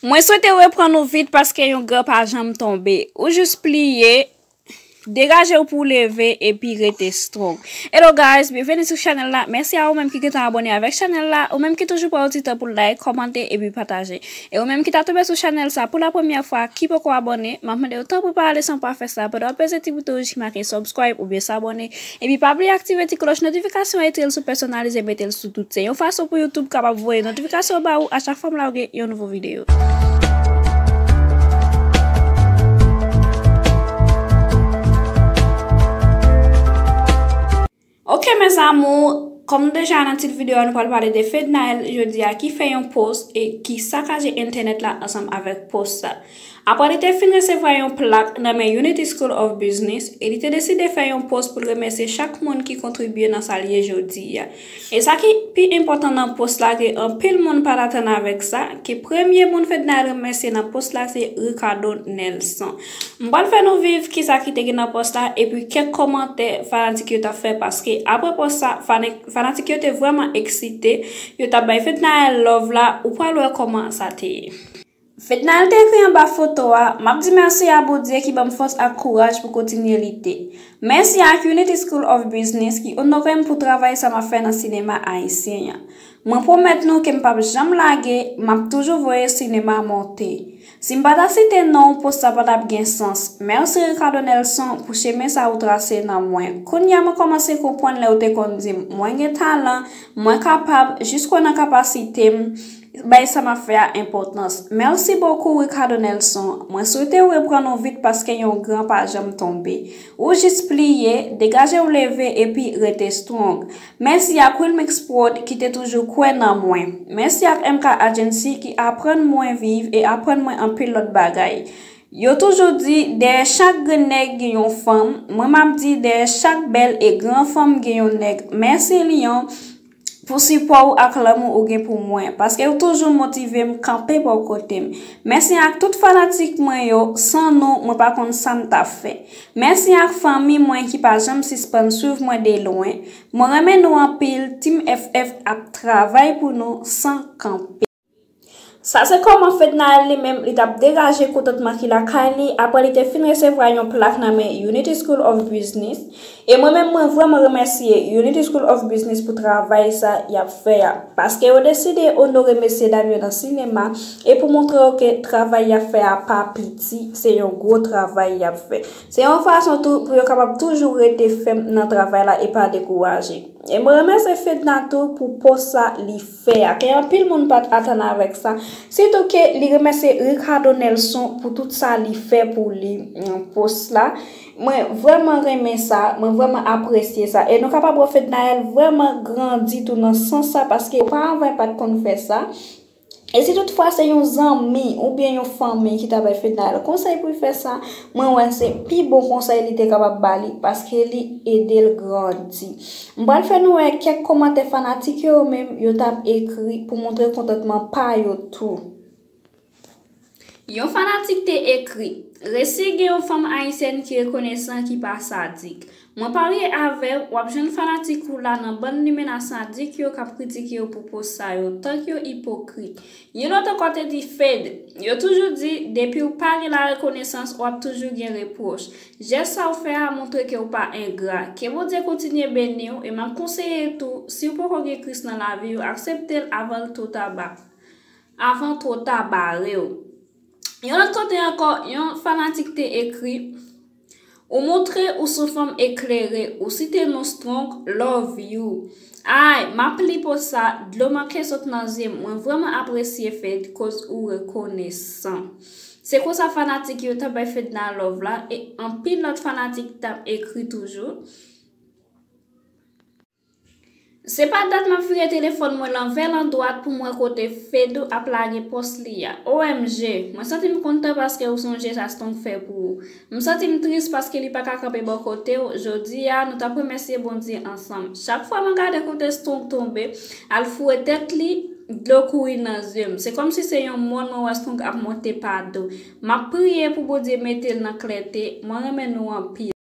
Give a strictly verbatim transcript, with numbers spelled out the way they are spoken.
Mwen swete reprann ou vit paske yon gran pa janm tonbe. Ou jis pliye, degaje w pou w leve epi rete strong. Hello guys, byenveni sou chanèl la. Mèsi a ou menm ki gentan abòne avèk chanèl la, ou menm ki toujou pran yon ti tan pou like, kòmante epi pataje. E ou menm ki ta tonbe sou chanèl sa pou la premyè fwa, ki poko abòne, m ap mande w tanpri pa ale san pa fè sa, pandan w ap peze ti bouton wouj ki make subscribe oubyen sabòne. Epi pa bliye aktive ti klòch notifikasyon an, etre l sou pèsonalize, mete l sou tout. Se yon fason pou YouTube kapab voye notifikasyon ba ou a chak fwa m lage yon nouvo videyo. Ok, mes amours, kòm nou deja nan tit videyo a, nou pral pale de Fednaelle jodi a ki fè yon post e ki sakaje entènèt la ansanm avèk post sa. Apre li te fin resevwa yon plak nan men Unity School of Business e li te deside fè yon post pou l remèsye chak moun ki kontribye nan sa l ye jodi a. E sa ki pi enpòtan nan post la ke anpil moun pa t atann avèk sa, ke premye moun Fednaelle remèsye nan post la se Ricardo Nelson. M pral fè nou viv kisa ki te gen nan post la epi kèk kòmantè fanatik yo t ap fè paske apre post sa, fane- fanatik yo te vrèman eksite, yo t ap bay Fednaelle love la, ou pral wè kòman sa te ye. Fednaelle te ekri anba foto a, m ap di mèsi a Bondye ki ban m fòs ak kouraj pou kontinye lite. Mèsi ak Unity School of Business ki onore m pou travay sa m ap fè nan sinema ayisyen an. Mwen pwomèt nou ke m p ap janm lage, m ap toujou voye sinema monte. Si m pa ta site non w, post sa pa t ap gen sans. Mèsi Ricardo Nelson pou chemen sa ou trase nan mwen. Kounye a mwen kòmanse konprann lè w te konn di m mwen gen talan, mwen kapab, jis kwè nan kapasite m, bay sa m ap fè a enpòtans. Mèsi bokou Ricardo Nelson. Mwen swete w reprann ou vit paske yon gran pa janm tonbe. Ou jis pliye, degaje w leve epi rete strong. Mèsi ak Wilmix Prod ki te toujou kwè nan mwen. Mèsi ak M K Agency ki aprann mwen viv e aprann mwen anpil lòt bagay. Yo toujou di, dèyè chak grenn nèg gen yon fanm. Mwen m ap di, dèyè chak bèl e gran fanm gen yon nèg. Mèsi Lyon pou sipò w ak lanmou ou gen pou mwen, paske w toujou motive m kanpe bò kote m. Mèsi ak tout fanatik mwen yo, san nou, mwen pa konn sa m t ap fè. Mèsi ak fanmi mwen ki pa janm sispann swiv mwen de lwen. Mwen renmen nou anpil, Team F F ap travay pou nou san kanpe. Sa se kòman Fednaelle li menm, li t ap degaje kontantman ki lakay li, apre li te fin resevwa yon plak nan men Unity School of Business. E mwen menm, mwen vrèman remèsye Unity School of Business pou travay sa y ap fè a. Paske yo deside onore mesyedam yo nan sinema e pou montre yo ke travay y ap fè a pa piti, se yon gwo travay y ap fè. Se yon fason tou pou yo kapab toujou rete fèm nan travay la e pa dekouraje. E mwen remèsye Fedna tou pou post sa li fè a, ke anpil moun pa t atann avèk sa. Sitou ke li remèsye Ricardo Nelson pou tout sa li fè pou li, mm, post la. Mwen vrèman renmen sa, mwen vrèman apresye sa. E nou kapab wè Fednaelle vrèman grandi tou nan sans sa, paske oparavan li pa t konn fè sa. E si toutfwa se yon zanmi oubyen yon fanmi ki ta bay Fednaelle konsèy pou l fè sa, mwen wè se pi bon konsèy li te kapab ba li, paske li ede l grandi. M pral fè nou wè kèk kòmantè fanatik yo, yo menm yo t ap ekri pou montre kontantman pa yo tou. Yon fanatik te ekri, resi gen yon fanm ayisyèn ki rekonesan, ki pa sadik. Mwen parye avè w, w ap jwenn fanatik ou la nan bann limena sadik yo k ap kritike w pou post sa yo, tank yo ipokrit. Yon lòt ankò te di, Fed, yo toujou di, depi w pa gen larekonesans, w ap toujou gen repwòch. Jès sa w fè a montre ke w pa engra. Ke Bondye kontinye beni w, e m ap konseye tou, si w poko gen Kris nan lavi w, aksepte l avan l twò ta ba. Avan twò ta bare w. Yon lòt kote ankò, yon fanatik te ekri, ou montre ou se yon fanm eklere, ou site nou strong, love you. Ay, m ap li post sa, dlo manke sot nan zye m, mwen vrèman apresye Fed, koz ou rekonesan. Se konsa fanatik yo t ap bay Fedna love la, e anpil lòt fanatik t ap ekri toujou. Se pa dat m ap vire telefòn mwen lanvè landwat pou m wè kote Fedou ap lage pòs li a. O M G, mwen santi m kontan paske ou sonje sa Strong fè pou ou. M santi m tris paske li pa ka kanpe bò kote w. Jodi a, nou t ap remèsye Bondye ansanm. Chak fwa mwen gade kote Strong tonbe, al foure tèt li, dlo kouri nan zye m. Se kòmsi se yon mòn mwen wè Strong ap monte pa do. M ap priye pou Bondye mete l nan klète. Mwen renmen nou anpil.